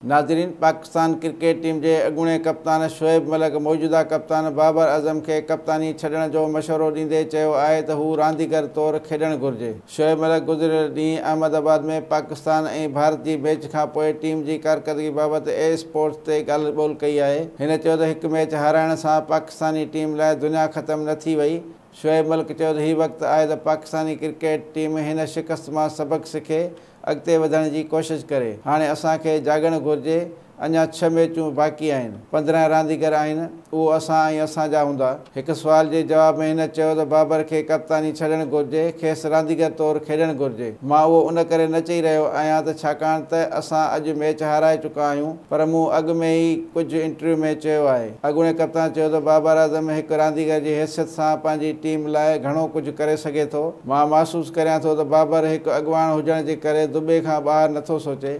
ناظرين Pakistan cricket team جي اڳوڻي ڪپتان شعيب ملڪ موجوده ڪپتان بابر اعظم کي ڪپتاني ڇڏڻ جو مشورو ڏيندي چيو آهي ته هو رانديگر طور کيڏڻ گهرجي. شعيب ملڪ گذريل ڏينهن احمد آباد ۾ پاڪستان ۽ ڀارت جي ميچ کانپوء ٽيم جي ڪارڪردگي بابت اي اسپورٽس تي ڳالهه ٻولهه ڪئي آهي. هن چيو ته هڪ ميچ هارائڻ سان پاڪستاني ٽيم لاء دنيا ختم نه ٿي وئي. شعيب ملڪ چيو ته هي وقت آهي ته پاڪستاني ڪرڪيٽ ٽيم هن شڪست مان سبق سکي اڳتي وڌڻ جي ڪوشش ڪري. هاڻي اسان کي جاڳڻ گهرجي، اڃا ڇهه ميچون باقي آهن، 15 رانديگر آهن، اهو اسان ۽ اسان جا هوندا. هڪ سوال جي جواب ۾ هن چيو ته بابر کي ڪپتاني ڇڏڻ گهرجي، کيس رانديگر طور کيڏڻ گهرجي. مان اهو ان ڪري نه چئي رهيو آهيان ته ڇاڪاڻ ته اسان اڄ ميچ هارائي چڪا آهيون پر مون اڳ ۾ ئي ڪجهه انٽرويو ۾ چيو آهي. اڳوڻي ڪپتان چيو ته بابر اعظم هڪ رانديگر جي حيثيت سان پنهنجي ٽيم لاء گهڻو ڪجهه ڪري سگهي ٿو. مان محسوس ڪريان ٿو ته بابر هڪ اڳواڻ هجڻ جي ڪري دٻي کان ٻاهر نٿو سوچي.